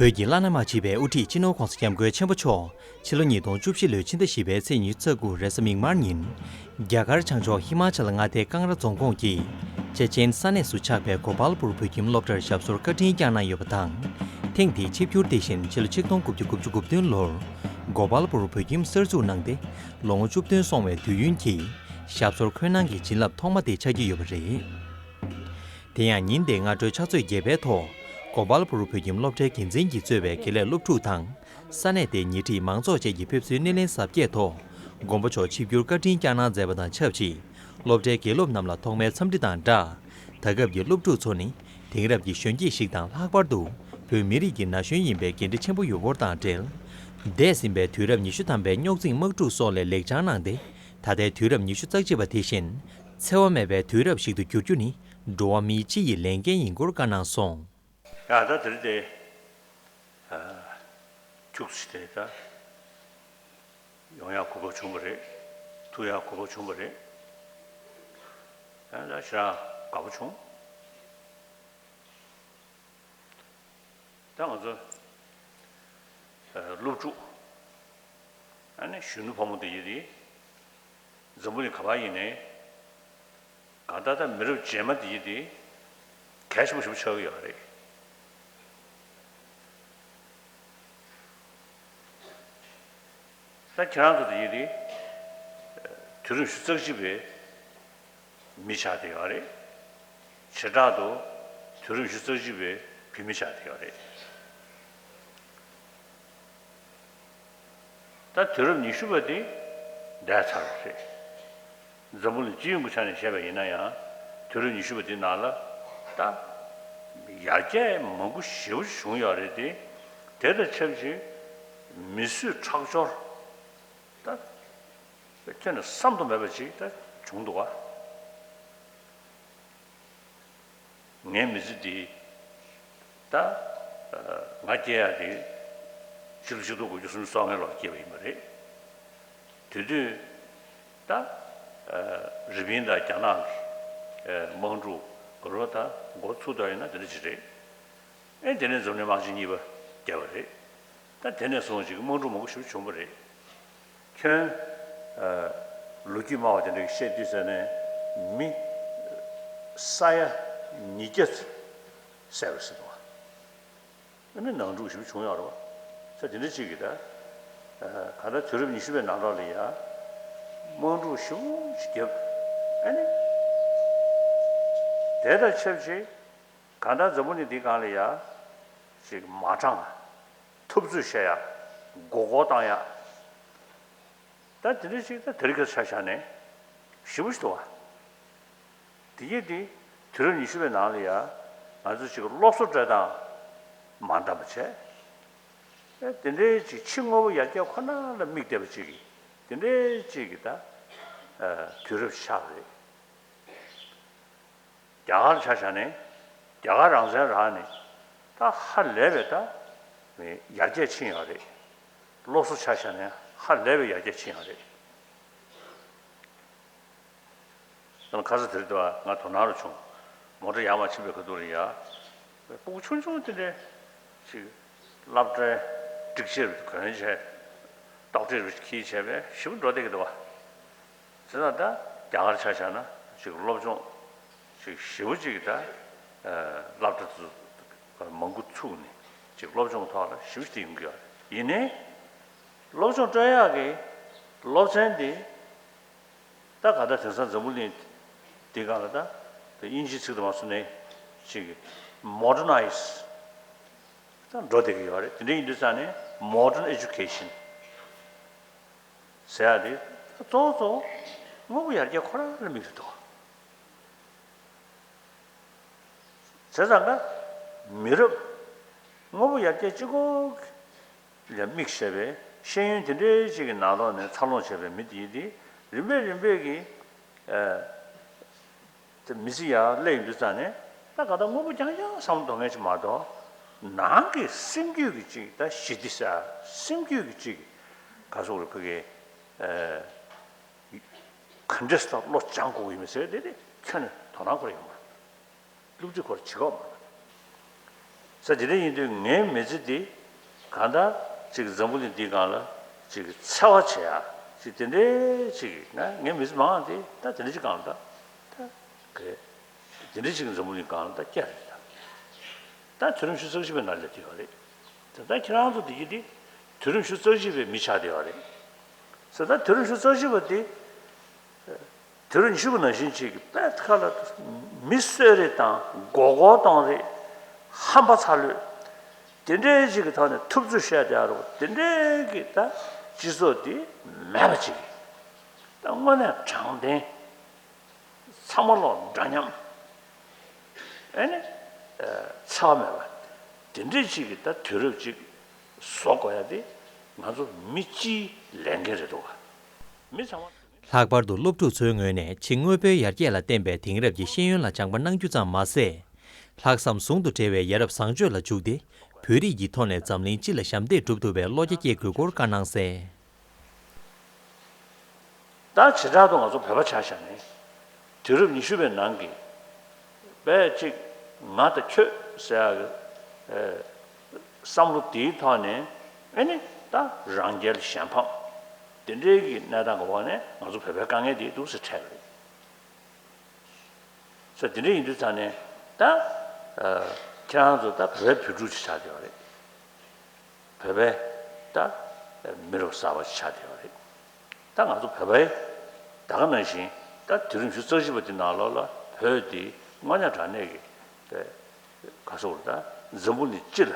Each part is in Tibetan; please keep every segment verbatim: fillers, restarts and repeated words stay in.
བོད་ཀྱི་བླ་ན་མ་མཆིས་པའི་དབུ་ཁྲིད་སྤྱི་ནོར་༸གོང་ས་༸སྐྱབས་མགོན་ཆེན་པོ་མཆོག་ཕྱི་ལོ་ཉིས་སྟོང་བཅུ་བཞི་ལོའི་ཕྱི་ཟླ་བཞི་པའི་ཚེས་ཉི་ཤུ་རྩ་དགུ་རེས་གཟའ་མིག་དམར་ཉིན། རྒྱ་གར་བྱང་ཕྱོགས་ཧི་མ་ཅལ་མངའ་སྡེའི་ཀང་ར་རྫོང་ཁོངས་ཀྱི་ཅེ་ཅན་ས་གནས་སུ་ཆགས་པའི་གོ་པལ་པུར་བོད་ཁྱིམ་སློབ་གྲྭར་ཞབས་སོར་བཀའ་དྲིན་བསྐྱངས་གནང་ཡོད་པ་དང་། ཐེངས་འདིའི་ཆིབས་བསྒྱུར་དེ་བཞིན་ཕྱི་ལོ་ཆིག་སྟོང་དགུ་བརྒྱ་དགུ་བཅུ་གོ་བདུན་ལོར་གོ་པལ་པུར་བོད་ཁྱིམ་གསར་འཛུགས་གནང་སྟེ། ལོ་ངོ་བཅུ་བདུན་སོང་བའི་དུས་ཡུན་གྱི་ཞབས་སོར་འཁོད་གནང་གི་བྱིན་རླབས་ཐོག་མ་དེ་ཆགས་ཀྱི་ཡོད་པ་རེད། དེ་ཡང་ཉིན་དེའི་སྔ་དྲོའི་ཕྱག་ཚོད་བརྒྱད་པའི་ཐོག་གོ་པལ་པུར་བོད་ཁྱིམ་སློབ་གྲྭའི་འགན་འཛིན་གྱིས་གཙོས་པའི་དགེ་ལས་སློབ་ཕྲུག་དང་། ས་གནས་དེའི་ཉེ་འཁྲིས་མང་ཚོགས་བཅས་ཀྱིས་ཕེབས་བསུའི་སྣེ་ལེན་གཟབ་རྒྱས་ཐོག་མགོན་པོ་མཆོག་ཆིབས་བསྒྱུར་བཀའ་དྲིན་བསྐྱངས་གནང་མཛད་པ་དང་ཆབས་ཅིག་སློབ་གྲྭའི་དགེ་སློབ་རྣམས་ལ་ཐོག་མའི་འཚམས་འདྲི་དང་སྦྲགས། ད་སྐབས་ཀྱི་སློབ་ཕྲུག་ཚོ་ནི་དེང་རབས་ཀྱི་གཞོན་སྐྱེས་ཤིག་དང་། ལྷག་པར་དུ་བོད་མི་རིགས་ཀྱི་ན་གཞོན་ཡིན་པའི་འགན་འཁྲི་ཆེན་པོ་ཡོད་སྐོར་དང་འབྲེལ། འདས་ཟིན་པའི་དུས་རབས་ཉི་ཤུ་ཐམ་པའི་རྙོག་འཛིང་དམག་འཁྲུག་སོགས་ལས་ལེགས་བྱང་གནང་སྟེ། ད་ལྟའི་དུས་རབས་ཉི་ཤུ་རྩ་གཅིག་པ་དེ་བཞིན་འཚེ་བ་མེད་པའི་དུས་རབས་ཤིག་ཏུ་འགྱུར་རྒྱུ་ནི་འགྲོ་བ་མི་སྤྱི་ཡི་ལས་འགན་ཡིན་སྐོར་བཀའ་གནང་སོང་། ཡ་ད་དེ་རིང་དེ་ཁྱུག་ཙམ་ཞིག་དེ་ད་ཡོང་ཡག་གོ་སྐབས་བྱུང་བ་རེད། ཐུག་ཡག་གོ་སྐབས་བྱུང་བ་རེད། ཡང་ད་ཞེ་དྲག་དགའ་པོ་བྱུང་། ད་ང་ཚོ་སློབ་ཕྲུག་ཨ་ནི་གཞོན་ནུ་ཕོ་མོ་དེ་ཡིན་དེ། འཛམ་བུ་གླིང་ག་པར་ཡིན་ནའི་གང་ལྟར་ད་མི་རབས་རྗེས་མ་དེ་ཡིན་དེ་གལ་ཆེན་པོ་ཞིག་ཆགས་ཀྱི་ཡོད་རེད། ད་ཁྱེད་རང་ཚོ་དེ་ཡིན་དེ་དུས་རབས་ཉི་ཤུ་རྩ་གཅིག་པའི་མི་ཆགས་བསྡད་ཡོད་རེད། བྱེ་བྲག་ཏུ་དུས་རབས་ཉི་ཤུ་རྩ་གཅིག་པའི་བུད་མེད་ཆགས་བསྡད་ཡོད་རེད། ད་དུས་རབས་ཉི་ཤུ་པ་དེ་འདས་ཚར་བ་རེད། འཛམ་བུ་གླིང་སྤྱི་ཡོངས་ཀྱི་ཆ་ནས་བཤད་པ་ཡིན་ན་ཡང་དུས་རབས་ཉི་ཤུ་པ་དེ་ནང་ལ་ད་ཡར་རྒྱས་མང་པོ་ཞེ་པོ་བྱུང་ཡོད་རེད་དེ། དེ་དང་ཆབས་ཅིག་མི་གསོད་ཁྲག་སྦྱོར་ད་ཁྱོན་ནས་བསམ་དུ་མེད་པ་ཅིག་ད་བྱུང་འདུག་བ། ངའི་མི་ཚེ་འདི་ད་ང་སྐྱེ་ཡག་དེ་ཕྱི་ལོ་ཆིག་སྟོང་དགུ་བརྒྱ་སུམ་ཅུ་སོ་ལྔའི་ལོར་སྐྱེས་པ་ཡིན་པ་རེད། དེ་དུས་ད་རི་པིན་དང་རྒྱ་ནག་གི་དམག་འཁྲུག་ག་རེ་ད་འགོ་ཚུགས་དོན་ཡིན་ན་དེ་འདྲ་ཅིག་རེད། ཨེ་དེ་ནས་འཛམ་གླིང་དམག་ཆེན་གཉིས་པ་བརྒྱབ་པ་རེད། ད་དེ་ནས་བཟུང་ཅིག་དམག་འཁྲུག་མང་པོ་ཞིག་བྱུང་བ་རེད། ཁྱོན། ལོ་རྒྱུས་སྨྲ་བ་དེ་འདྲ་གིས་བཤད་དུས་ཟེར་ནས་མི་ས་ཡ་ཉིས་བརྒྱ་བསད་པ་ཟེར་བ། ཨ་ནི་ནང་འཁྲུག་ཞིག་བྱུང་ཡོད་རེད་བ། ས་དེ་འདྲ་ཅིག་གིས་ད། ག་ད་དུས་རབས་ཉི་ཤུ་པའི་ནང་ལོགས་ལ་ཡ། དམག་འཁྲུག་ཞེ་པོ་ཅིག་བརྒྱབ། ཨ་ནི། དེ་དང་ཆབས་ཅིག་གང་ལྟར་འཛམ་བུ་གླིང་འདིའི་སྒང་ལ་ཡ། ཅིག་མ་དྲང་། འཐབ་རྩོད་བྱེད་ཡ། མགོ་སྐོར་བཏང་ཡ། ད་དེ་འདྲ་ཅིག་ད་དེ་རིང་ཁ་ཆ་བཞག་ནས་ཞེ་པོ་ཞིག་འདུག་བ། དེ་གྱིས་དེ་དུས་རབས་ཉི་ཤུ་པའི་ནང་ལ་ཡ། ང་ཚོ་ཅིག་སློབ་གསོ་སྤྲད་སྟངས་མ་འདྲ་བ་བྱས། ཨེ་དེ་འདྲའི་ཅིག་ཕྱི་དངོས་པོ་ཡར་རྒྱས་ཁོ་ན་ལ་དམིགས་བསྡད་པ་ཅིག་གིས་དེ་འདྲའི་ཅིག་གིས་ད་དུས་རབས་ཆགས་པ་རེད། རྒྱ་གར་ཆ་བཞག་ནས་རྒྱ་གར་རང་བཙན་རག་ནས་ད་ཧ་ལས་པའི་ད་ཡར་རྒྱས་ཕྱིན་ཡོད་རེད། སློབ་གསོ་ཆ་བཞག་ནས་ཧ་ལས་པའི་ཡར་རྒྱས་ཕྱིན་ཡོད་རེད། ཁ་ས་དེར་དུ་ང་དོ་སྣང་རུ་བྱུང་། མོ་ཊ་ཡར་མར་ཕྱིན་པའི་ཁ་ཐུག་ལ་ཡ། སྤུ་གུ་ཆུང་ཆུང་དེ་འདྲའི་ཞིག་སློབ་གྲྭའི་སྒྲིག་ཆས་གོན་བྱས། ཏོག་ཙེ་རུ་འཁྱེར་བྱས་པའི་ཞེ་པོ་འགྲོ་བསྡད་ཀྱི་འདུག་བ། བྱས་ཙང་ད་རྒྱ་གར་ཆ་བཞག་ན་ཅིག་སློབ་སྦྱོང་ཅིག་ཞེ་པོ་ཅིག་ད་སློབ་གྲྭ་ཚོ་མང་པོ་ཚུགས་ནས་ཅིག་སློབ་སྦྱོང་ཐོག་ལ་ཞེ་པོ་ཅིག་ཡོང་གི་ཡོད་རེད། ཡིན་ནའི་སློབ་སྦྱོང་སྤྲོད་ཡག་གི་སློབ་ཚན་འདི་ད་ག་ད་དེང་སང་འཛམ་བུ་གླིང་འདི་སྒང་ལ་ད་དབྱིན་ཇིའི་ཚིག་དུ་མ་སོང་ནས་ཅིག་མོ་ཌར་ནའི་ཛི་ད་འགྲོ་བསྡད་ཀྱི་ཡོད་རེད། དེ་འདྲ་ཡིན་དུས་ཙང་ནས་མོ་ཌརན་ཨེ་ཇུ་ཀེ་ཤན་ཟེར་ཡག་དེ་གཙོ་བོ་གཙོ་བོ་དངོས་པོ་ཡར་རྒྱས་ཁོ་རང་ལ་དམིགས་ཏེ་འདུག་བྱས་ཙང་ཀ་མི་རབས་དངོས་པོ་ཡར་རྒྱས་གཅིག་པོ་ལ་དམིགས་བྱས་པའི་ཤེས་ཡོན་དེ་འདྲའི་ཅིག་གི་ནང་ལོགས་ནས་འཚར་ལོངས་བྱས་པའི་མི་དེ་ཡིན་དེ་རིམ་པས་རིམ་པས་ཀྱིས། དེ་མི་ཚེ་ཡར་སླེབས་ཡོང་དུས་ཙང་ནས་ད་ག་ད་དངོས་པོ་རྐྱང་རྐྱང་བསམ་བློ་གཏོང་མཁན་ཅིག་མ་གཏོགས། ནང་གི་སེམས་རྒྱུད་ཀྱི་ཅིག་ད་ཞི་བདེ་ཟེར་སེམས་རྒྱུད་ཀྱི་ཅིག་ག་སོགས་རེ་ཕ་གི་ག་འདྲས་ད་བློ་སྦྱང་དགོས་ཀྱི་མི་ཟེར་དེ་དེ་ཁྱོན་ནས་དོ་སྣང་ཁོ་ར་ཡོང་མ། སློབ་ཁྲིད་ཁོ་ར་བྱེད་ཀྱི་ཡོད་མ་རེད། ས་དེ་འདྲ་ཡིན་དུས་ངའི་མི་ཚེ་འདི་གང་ལྟར་ཅིག་འཛམ་བུ་གླིང་འདིའི་སྒང་ལ་ཅིག་འཚེ་བ་བྱེད་ཡ་ཅིག་དེ་འདྲའི་ཅིག་ན་ངའི་མི་ཚེ་མང་དེ་ད་དེ་འདྲ་ཅིག་སྒང་ལ་ད་ད་ག་དེ་འདྲ་ཅིག་འཛམ་བུ་གླིང་སྒང་ལ་ད་བསྐྱལ་རེད་ད། ད་དུས་རིམ་བཞི་བཅུ་རྩ་བཞི་པའི་ནང་སླེབས་བསྡད་ཡོད་རེད། ད་ད་ཁྱེད་རང་ཚོ་འདི་གི་འདི་དུས་རིམ་བཞི་བཅུ་རྩ་བཞི་པའི་མི་ཆགས་བསྡད་ཡོད་རེད། ཟེར་ད་དུས་རིམ་བཞི་བཅུ་རྩ་བཞི་པ་འདི། དེ་རུ་ཉི་ཤུ་པ་ནང་བཞིན་ཅིག་གི་དཔེ་ཁ་ལ་མི་གསོད་རེས་དང་མགོ་སྐོར་གཏོང་རེས་ཧམ་པ་ཚ་ལོས་དེ་འདྲའི་ཅིག་གི་ཐོག་ནས་ཐུབ་ཚོད་བཤད་བསྡད་རོགས་དེ་འདྲའི་གི་ད་སྤྱི་ཚོགས་དེ་མེད་པ་ཅིག་གི་ད་དངོས་གནས་དྲང་བདེན་ཚང་མ་ལོག་འདྲ་མཉམ་ཨེ་ནི་འཚེ་བ་མེད་པ་དེ་འདྲའི་ཅིག་གི་ད་དུས་རབས་ཅིག་བཟོ་དགོས་ཡ་དེ་ང་ཚོ་མི་སྤྱིའི་ལས་འགན་རེད་འདུག་ག་མི་ཚང་མ། ལྷག་པར་དུ་སློབ་ཕྲུག་ཚོའི་ངོས་ནས་ཕྱི་དངོས་པོའི་ཡར་རྒྱས་ལ་བརྟེན་པའི་དེང་རབས་ཀྱི་ཤེས་ཡོན་ལ་སྦྱངས་པ་གནང་རྒྱུ་ཙམ་མ་ཟད། ལྷག་བསམ་ཟུང་དུ་འབྲེལ་བའི་ཡ་རབས་བཟང་སྤྱོད་ལ་འཇུག་སྟེ། བོད་རིགས་ཀྱི་ཐོག་ནས་འཛམ་གླིང་སྤྱི་ལ་ཞབས་འདེགས་སྒྲུབ་ཐུབ་པའི་བློ་རྒྱ་སྐྱེད་དགོས་སྐོར་བཀའ་གནང་གསལ། ད་བྱེ་བྲག་ཏུ་ང་ཚོ་བོད་པ་ཆ་བཞག་ནས་དུས་རབས་ཉི་ཤུ་པའི་ནང་གི་དཔེ་གཅིག་ང་དང་ཁྱོད་ཟེར་ཡག་གི་བསམ་བློ་དེའི་ཐོག་ནས་ཨེ་ནི་ད་རང་རྒྱལ་གཞན་ཕམ་དེ་འདྲའི་གི་གནས་སྟངས་ཀྱི་འོག་ནས་ང་ཚོ་བོད་པའི་དཀའ་ངལ་དེ་འདུག་སེ་འཕྲད་པ་རེད། ས་དེ་འདྲ་ཡིན་དུས་ཙང་ནས་ད་ཁྱེད་རང་ཚོ་ད་བོད་པའི་བོད་ཕྲུག་ཅིག་ཆགས་བསྡད་པ་རེད། བོད་པའི་ད་མི་རབས་གསར་པ་ཅིག་ཆགས་བསྡད་པ་རེད། ད་ང་ཚོ་བོད་པའི་ད་ག་ནང་བཞིན་ད་དུས་རིམ་བཞི་བཅུ་རྩ་བཞི་པ་དེ་ནང་ལོགས་ལ་བོད་འདི་དངོས་གནས་དྲང་གནས་ཀྱི་ག་ཟེར་དགོས་རེད་ད་འཛམ་བུ་གླིང་སྤྱི་ལ་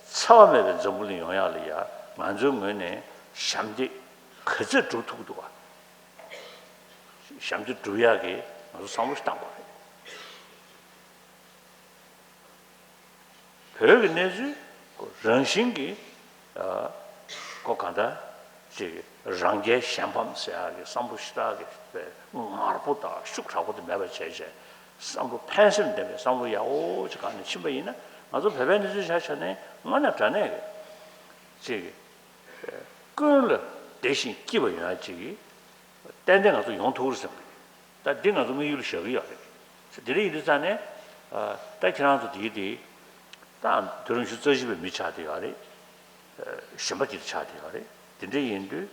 འཚེ་བ་མེད་པའི་འཛམ་བུ་གླིང་ཡོང་ཡག་ལ་ཡ་ང་ཚོའི་ངོས་ནས་ཞབས་འདེགས་ག་ཚོད་སྒྲུབ་ཐུབ་ཀྱི་འདུག་ག་ཞབས་འདེགས་སྒྲུབ་ཡག་གི་ང་ཚོ་བསམ་བློ་ཞིག་བཏང་དགོས་རེད། བོད་ཀྱི་གནས་ཚུལ་རང་བཞིན་གྱིས་ཨ་ཁོ་གང་ལྟར་ཅིག་རང་རྒྱལ་གཞན་ཕམ་ཟེར་ཡག་གི་བསམ་བློ་ཞེ་དྲག་གི་ངར་པོ་དང་ཤུགས་དྲག་པོ་དེ་མེད་པ་བྱས་བྱས་བསམ་བློ་ཕན་སེམས་ལྡན་པའི་བསམ་བློ་ཡག་པོ་ཅིག་གང་ནས་ཕྱིན་པ་ཡིན་ན་ང་ཚོ་བོད་པའི་གནས་ཚུལ་ཆ་བཞག་ནས་དངོས་གནས་དྲང་གནས་ཀྱི་ཅིག་ཀུན་ལ་བདེ་ཞིང་སྐྱིད་པ་ཡོང་ཡག་ཅིག་གི་ཏན་ཏན་ང་ཚོ་ཡོང་ཐུབ་རེད་བསམ་གི། ད་འདི་ང་ཚོ་དམིགས་ཡུལ་ལ་བཞག་གི་ཡོད་རེད། དེ་འདྲ་ཡིན་དུས་ཙང་ནས་ད་ཁྱེད་རང་ཚོ་དེའི་དེ་ད་དུས་རིམ་བཞི་བཅུ་རྩ་བཞི་པའི་མི་ཆགས་བསྡད་ཡོད་རེད། གཞོན་པ་དེ་ཆགས་བསྡད་ཡོད་རེད། དེ་འདྲ་ཡིན་དུས་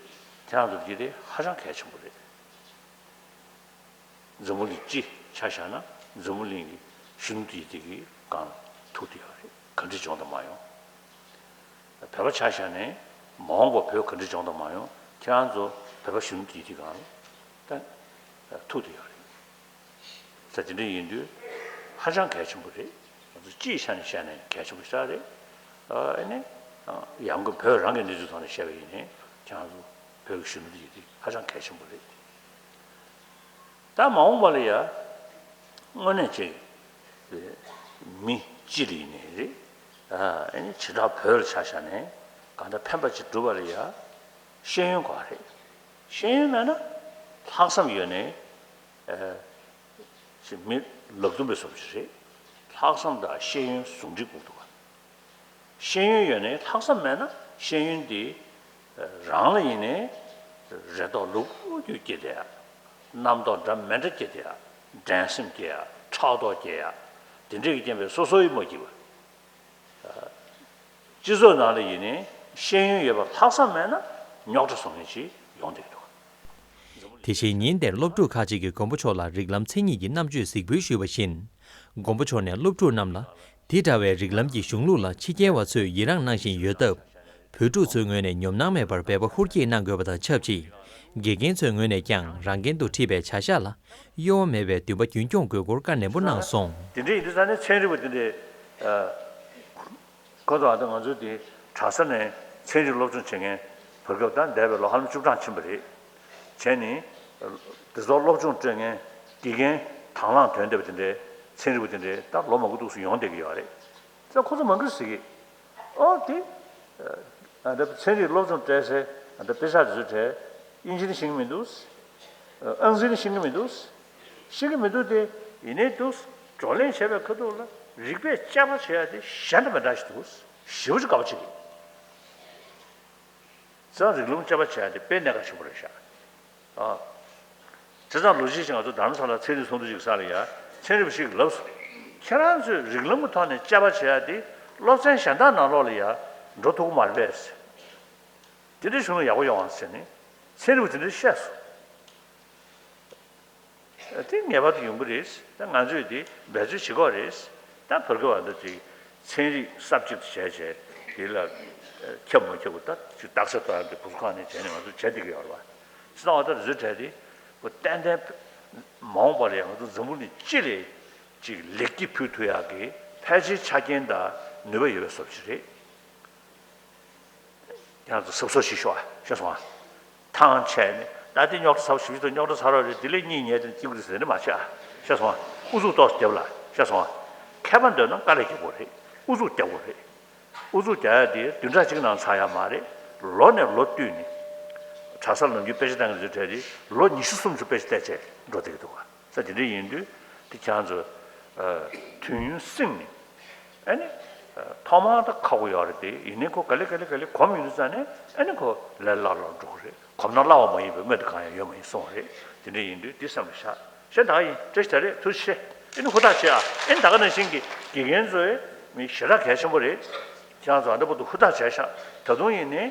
ཁྱེད་རང་ཚོ་དེ་དེ་ཧ་ཅང་གལ་ཆེན་པོ་རེད། འཛམ་བུ་གླིང་སྤྱི་ཆ་བཞག་ན་འཛམ་བུ་གླིང་གི་གཞོན་ནུ་དེ་དེ་གི་སྒང་ཐུག་བསྡད་ཡོད་རེད། ག་འདྲ་བྱུང་དང་མ་ཡོང་། བོད་པ་ཆ་བཞག་ནས་མ་འོངས་པ་བོད་ག་འདྲ་བྱུང་དང་མ་ཡོང་ཁྱེད་རང་ཚོ་བོད་པ་གཞོན་ནུ་དེ་དེ་སྒང་ལ་ད་ཐུག་བསྡད་ཡོད་རེད། ས་དེ་འདྲ་ཡིན་དུས་ཧ་ཅང་གལ་ཆེན་པོ་རེད། ང་ཚོ་སྤྱིའི་ཆ་ནས་བཤད་ནས་གལ་ཆེན་པོ་ཞིག་རེད། ཨ་ནི་ཡང་སྒོས་བོད་རང་གི་གནས་ཚུལ་ཐོག་ནས་བཤད་པ་ཡིན་ནའི་ཁྱེད་རང་ཚོ་བོད་ཀྱི་གཞོན་ནུ་དེ་ཡིན་དུས་ཧ་ཅང་གལ་ཆེན་པོ་རེད། ད་མ་འོངས་པ་ལ་ཡ་དངོས་གནས་ཅིག་མི་སྤྱི་ལ་ཡིན་ནའི་རེད། ཨ་ནི་བྱེ་བྲག་བོད་ལ་ཆ་བཞག་ནས་གང་ལྟར་ཕན་པ་ཅིག་སྒྲུབ་པ་ལ་ཡ་ཤེས་ཡོན་དགོས་རེད། ཤེས་ཡོན་མེད་ན་ལྷག་བསམ་ཡོད་ནའི་ཨ་ཅིག་མི་ལག་རྡུམ་པའི་བཟོ་ཅིག་རེད། ལྷག་བསམ་དང་ཤེས་ཡོན་ཟུང་འབྲེལ་དགོས་འདུག་ག་ཤེས་ཡོན་ཡོད་ནའི་ལྷག་བསམ་མེད་ན་ཤེས་ཡོན་དེ་རང་ལ་ཡིན་ནའི་རེ་དོགས་ལུག་ལུག་སྐྱེ་བསྡད་ཡ། རྣམ་རྟོག་འདྲ་མི་འདྲ་སྐྱེ་བསྡད་ཡ། འགྲན་སེམས་སྐྱེ་ཡ། ཕྲག་དོག་སྐྱེ་ཡ། དེ་འདྲས་ཀྱི་རྐྱེན་པས་སོ་སོ་ཡིས་མ་སྐྱིད་པ། སྤྱི་ཚོགས་ནང་ལ་ཡིན་ནའི་ཤེས་ཡོན་ཡོད་པ་ལྷག་བསམ་མེད་ན་རྙོག་དྲ་བཟོ་མཁན་ཅིག་ཡོང་བསྡད་ཀྱི་འདུག་དེ་བཞིན་ཉིན་དེར་སློབ་ཕྲུག་ཁག་ཅིག་གིས་མགོན་པོ་མཆོག་ལ་རིགས་ལམ་མཚན་ཉིད་ཀྱི་རྣམ་དཔྱོད་གཟིགས་འབུལ་ཞུས་པ་བཞིན། མགོན་པོ་མཆོག་ནས་སློབ་ཕྲུག་རྣམས་ལ། དེ་འདྲ་བའི་རིགས་ལམ་གྱི་གཞུང་ལུགས་ལ་ཕྱི་རྒྱལ་བ་ཚོས་ཡི་རངས་གནང་བཞིན་ཡོད་སྟབས། བོད་ཕྲུག་ཚོའི་ངོས་ནས་ཉོབ་སྣང་མེད་པར་འབད་པ་ཧུར་བསྐྱེད་གནང་དགོས་པ་དང་ཆབས་ཅིག་དགེ་རྒན་ཚོའི་ངོས་ནས་ཀྱང་རང་འགན་དུ་འཁྲི་བའི་བྱ་གཞག་ལ་གཡོ་བ་མེད་པའི་འདུན་པ་རྒྱུན་སྐྱོང་དགོས་སྐོར་བཀའ་ནན་པོ་གནང་སོང་། དེ་འདྲ་ཡིན་དུས་ས་གནས་ཚན་རིག་པ་དེ་འདྲས། ཁོ་ཚོ་ཨ་ད་ང་ཚོའི་དེ་གྲྭ་ས་ནས་ཚན་རིག་སློབ་སྦྱོང་བྱེད་མཁན་བར་སྐབས་ད་འདས་པའི་ལོ་ཧ་ལམ་བཅུ་གྲངས་ཕྱིན་པ་རེད། བྱས་ནས་དེ་ཚོ་སློབ་སྦྱོང་སྤྲོད་མཁན་དགེ་རྒན་དང་བླངས་ཐོན་བསྡད་པ་དེ་འདྲའི་ཚན་རིག་པ་དེ་འདྲའི་ད་ལོ་མང་པོ་འདུག་སེ་ཡོང་བསྡད་ཀྱི་ཡོད་རེད། ད་ཁོ་ཚོ་མང་པོས་ཟེར་གི། ཨོ་དེ་ཨ་ད་ཚན་རིག་སློབ་སྦྱོང་སྤྲད་སའི་ཨ་ད་དཔེ་ཆ་དེ་ཚོ་དེ་དབྱིན་ཇི་ནི་ཤེས་ཀྱི་མི་འདུག་ཨང་རྩིས་ནི་ཤེས་ཀྱི་མི་འདུག་ཤེས་ཀྱི་མི་འདུག་སྟེ། ཡིན་ནའི་འདུག་བགྲོ་གླེང་བྱས་པའི་ཁ་ཐུག་ལ་རིག་པས་དཔྱད་པ་བྱེད་ཡ་དེ་གཞན་དང་མི་འདྲ་ཞིག་འདུག་ཞེ་པོ་ཅིག་དགའ་པོ་བྱེད་ཀྱི། བྱས་ཙང་རིགས་ལམ་དཔྱད་པ་བྱེད་ཡ་དེ་དཔེ་གནད་འགག་ཆེན་པོ་རེད་ཤག་ཨ། བྱས་ཙང་ལོ་གཅིག་ཅིག་ང་ཚོ་རྡ་རམ་ས་ལ་ཚན་རིག་ཚོགས་འདུ་ཅིག་ས་ལ་ཡ་ཚན་རིག་པ་ཞིག་ལབ་སོང་ ཁྱེད་རང་ཚོས་རིགས་ལམ་གྱི་ཐོག་ནས་དཔྱད་པ་བྱེད་ཡ་དེ་སློབ་ཚན་གཞན་དག་ནང་ལོགས་ལ་ཡ་འགྲོ་ཐུབ་ཀྱི་མ་རེད་པས། དེ་འདྲའི་གཞུང་ལུགས་ཡག་པོ་ཡོང་བ་ཟེར་ནས་ཚན་རིག་པ་དེ་འདྲས་བཤད་སོང་། དེ་ངེས་པར་དུ་ཡོང་གི་རེད། ད་ང་ཚོས་དེ་འབད་རྩོལ་བྱེད་དགོས་རེད། ད་བོད་སྐད་བ་འདི་ཅིག་ཚན་རིག་subject་བྱས་བྱས་དེ་ལ་ཁྱབ་མ་ཁྱབ་ད་ཅིག་རྟགས་གསལ་གཏོང་ཡ་དེ་བུ་གུ་ཁང་ནས་བྱས་ནས་ང་ཚོ་བྱས་བསྡད་ཀྱི་ཡོད་རེད་བ། སྤྱིར་བཏང་བ་ད་རི་ཛོལ་ཊི་དེ་ཏན་ཏན་མ་འོངས་པ་ལ་ཡང་ང་ཚོ་འཛམ་བུ་གླིང་སྤྱི་ལ་ཅིག་ལེགས་སྐྱེས་ཕུལ་ཐུབ་ཡག་གི་ཕལ་ཆེར་ཆ་རྐྱེན་དང་ནུས་པ་ཡོད་པའི་བཟོ་ཅིག་རེད། ཁྱེད་རང་ཚོ་གཟབ་གཟབ་ཞིག་ཤོག་ཨ། ཤེས་སོང་ཨ། ཐང་ཆད་ནས་ད་ལྟའི་རྙོག་དྲ་ཚ་བ་ཞིག་ཏུ་རྙོག་དྲ་ཚ་རོགས་རེད། དེ་ལས་གཉིད་ཉལ་ཏེ་སྐྱིད་པོ་རེད་ཟེར་ནས་མ་བྱེད་ཨ། ཤེས་སོང་ཨ། ཨུ་ཚུགས་ཏོག་ཙམ་རྒྱབ་ལ། ཤེས་སོང་ཨ། མཁས་པ་འདོད་ན་དཀའ་ལས་རྒྱག་དགོས་རེད། ཨུ་ཚུགས་རྒྱག་དགོས་རེད། ཨུ་ཚུགས་རྒྱག་ཡ་དེ་བདུན་ཕྲག་གཅིག་ནང་ཚར་ཡ་མ་རེད། ལོ་ནས་ལོ་བསྟུད་ནས་གྲྭ་སར་ནམ་རྒྱུན་དཔེ་ཆ་བཏང་གི་རེད་དྲན་རེད། ལོ་ཉི་ཤུ་སུམ་ཅུ་དཔེ་ཆ་བལྟས་བྱས་འགྲོ་བསྡད་ཀྱི་འདུག་ག། ས་དེ་འདྲ་ཡིན་དུས་དེ་ཁྱེད་རང་ཚོ་ཨ་དུས་ཡུན་བསྲིངས་ནས་ཨ་ནི་ཨ་ཐོག་མར་ད་ཁག་པོ་ཡོད་རེད་དེ། ཡིན་ནའི་ཁོ་ག་ལེ་ག་ལེ་ག་ལེ་གོམས་ཡོང་དུས་ཙང་ནས་ཨ་ནི་ཁོ་ལས་སླ་སླ་འགྲོ་གི་རེད། གོམས་ན་སླ་བ་མ་ཡིན་པའི་སྨོས་དེ་གང་ཡང་ཡོད་མ་ཡིན་གསུངས་པ་རེད། དེ་འདྲ་ཡིན་དུས་དེ་བསམ་པ་བཞག། གཞན་ད་ག་ཡིན། བཀྲ་ཤིས་བདེ་ལེགས། ཐུགས་རྗེ་ཆེ། ཨ་ནི་ཧུར་ཐག་བྱེད་ཨ། ཨ་ནི་ད་ག་ནང་བཞིན་གྱི་དགེ་རྒན་ཚོའི་མི་ཞེ་དྲག་གལ་ཆེན་པོ་རེད། ཁྱེད་རང་ཚོ་ཨ་འདྲ་པོ་འདུག་ཧུར་ཐག་བྱས་ཤག། ད་དུང་ཡིན་ནའི་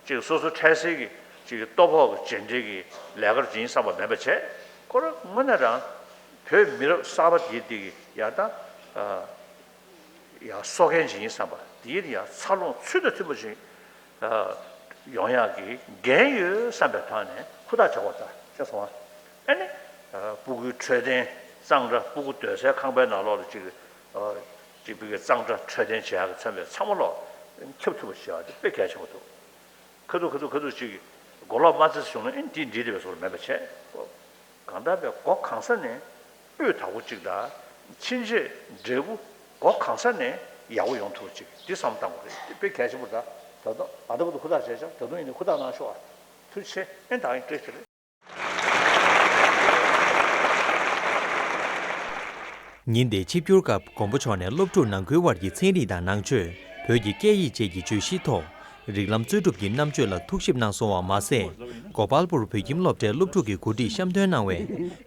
ཅིག་སོ་སོ་འཕྲལ་སེལ་གྱི་ཅིག་ལྟོ་ཕོག་གི་རྗེས་འབྲེལ་གྱི་ལས་ཀར་སྦྱིན་བསམ་པ་མེད་པ་བྱས། ཁོ་རང་དངོས་གནས་རང་བོད་མི་རབས་གསར་པ་དེའི་སྟེང་གི་ཡ་ད་ཨ་ཡ་གསོ་མཁན་ཅིག་ཡིན་བསམ་པ། དེའི་ཡ་འཚར་ལོངས་ཚུལ་དང་མཐུན་པ་ཅིག་ཨ་ཡོང་ཡག་གི་འགན་ཡོད་བསམ་པའི་ཐོག་ནས་ཧུར་ཐག་བྱེད་དགོས་ད། ཤེས་སོང་ཨ། ཨ་ནི་ཨ་སྤུ་གུའི་འཕྲོད་བསྟེན་གཙང་སྦྲ། སྤུ་གུ་སྡོད་སའི་ཁང་པའི་ནང་ལོགས་ལ་ཅིག་ཨ་ཅིག་བི་གའི་གཙང་སྦྲ་འཕྲོད་བསྟེན་བྱེད་ཡག་གི་མཚོན་པའི་ཚང་མ་ལོག་ཁྱབ་ཐུབ་པ་བྱེད་ཡག་དེ་དཔེ་གལ་ཆེན་པོ་འདུག། ཁ་ཐུག་ཁ་ཐུག་ཁ་ཐུག་ཅིག་མགོ་ལོག་མ་བརྩི་བྱུང་ན་ཨེ་འདི་འགྲིག་རེད་པས་བཟོ་འདྲ་མེད་པ་བྱས། གང་ལྟར་བས་སྒོ་གང་ས་ནས་སྤུས་དག་པོ་ཅིག་དང་ཕྱིན་ཆད་འབྲས་བུ་སྒོ་གང་ས་ནས་ཡག་པོ་ཡོང་ཐུབ་པ་ཅིག་འདི་བསམ་བཏང་དགོས་རེད། འདི་དཔེ་གལ་ཆེན་པོ་རེད། ད་ད་དུང་ཨ་འདྲ་པོ་འདུག་ཧུར་ཐག་བྱས་ཤག། ད་དུང་ཡིན་ནའི་ཧུར་ཐག་གནང་ཤོག་ཨ། ཐུགས་རྗེ་ཆེ། ཨེ་ད་ཡིན་བཀྲ་ཤིས་བདེ་ལེགས། ཉིན་དེའི་ཆིབས་བསྒྱུར་སྐབས་མགོན་པོ་མཆོག་ནས་སློབ་ཕྲུག་ནང་ཁུལ་དབར་གྱི་ཚན་རིག་དང་ནང་ཆོས། བོད་ཀྱི་སྐད་ཡིག་བཅས་ཀྱི་བརྗོད་གཞིའི་ཐོག་རིགས་ལམ་རྩོད་སྒྲུབ་ཀྱི་རྣམ་དཔྱོད་ལ་ཐུགས་ཞིབ་གནང་སོང་བ་མ་ཟད། གོ་པལ་པུར་བོད་ཁྱིམ་སློབ་གྲྭའི་སློབ་ཕྲུག་གིས་གོ་སྒྲིག་བཤམས་སྟོན་གནང་བའི་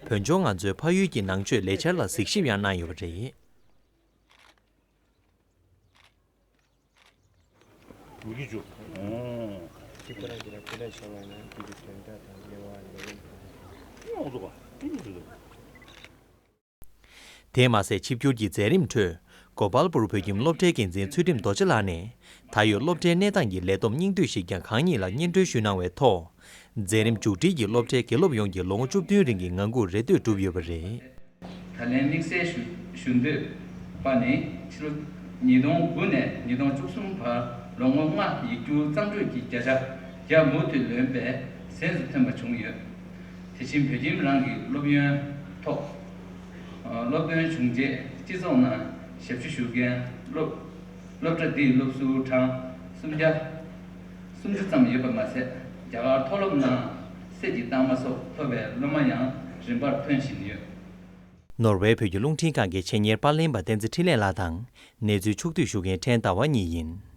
བོད་ལྗོངས་ང་ཚོའི་ཕ་ཡུལ་གྱི་ནང་ཆོས་ལས་འཆར་ལ་གཟིགས་ཞིབ་ཡང་གནང་ཡོད་པ་རེད། མི་གི་ཇུ། ཨོ། ཅི་ལྟར་གྱི་ལ་དེ་ལ་བྱུང་བ་ན་དེ་གི་དོན་དག་དང་དབྱེ་བ་ལས་རིམ་དང་། ཨོ་ཟོ་ག་ཨིན་ཟོ། དེ་མ་ཟད་ཆིབས་བསྒྱུར་གྱི་མཛད་རིམ་ཁྲོད་གོ་པལ་པུར་བོད་ཁྱིམ་སློབ་གྲྭའི་འགན་འཛིན་ཚུལ་ཁྲིམས་རྡོ་རྗེ་ལགས་ནས་ད་ཡོད་སློབ་གྲྭའི་གནས་སྟངས་ཀྱི་ལས་བསྡོམས་སྙིང་བསྡུས་ཤིག་ཀྱང་གང་ཉིད་ལ་སྙན་སྒྲོན་ཞུ་གནང་བའི་ཐོག་མཛད་རིམ་མཇུག་སྒྲིལ་གྱིས་སློབ་གྲྭའི་དགེ་སློབ་ཡོངས་ཀྱི་ལོ་ངོ་བཅུ་བདུན་རིང་གི་ངང་སྒུག་རེ་ལྟོས་གྲུབ་ཡོད་པ་རེད། ད་ལན་དམིགས་བསལ་ཞུ་ཞུ་འདོད་པ་ནི་ཕྱི་ལོ་ཉིས་སྟོང་དགུ་ནས་ཉིས་སྟོང་བཅུ་གསུམ་བར་ལོ་ངོ་ལྔ་ཡིག་སྒྱུར་གཙང་སྤྲོས་ཀྱི་བརྒྱ་ཆ་བརྒྱ་མུ་མཐུད་ལོན་པའི་གཟེངས་སུ་ཐོན་པ་བྱུང་ཡོད། དེ་བཞིན་བོད་ཁྱིམ་རང་གི་སློབ་ཡོན་ཐོག་སློབ་ཐོན་བྱུང་རྗེས་སྤྱི་ཚོགས་ནང་ཞབས་ཞུ་ཞུ་མཁན་སློབ་སློབ་གྲྭ་འདིའི་སློབ་ཟུར་གྲངས་སུམ་བརྒྱ་སུམ་ཅུ་ཙམ་ཡོད་པ་མ་ཟད། རྒྱ་གར་མཐོ་སློབ་ནང་སེ་ཇི་རྟགས་མ་སོགས་ཐོབ་པའི་སློབ་མ་ཡང་རིམ་པར་ཐོན་བཞིན་ཡོད། ནོར་ཝེ་བོད་ཀྱི་རླུང་འཕྲིན་ཁང་གི་ཆེད་གཉེར་པར་ལེན་པ་བསྟན་འཛིན་འཕྲིན་ལས་ལགས་དང་གནས་ཚུལ་ཕྱོགས་བསྡུས་ཞུ་མཁན་ཕྲན་ཟླ་བ་གཉིས་ཡིན།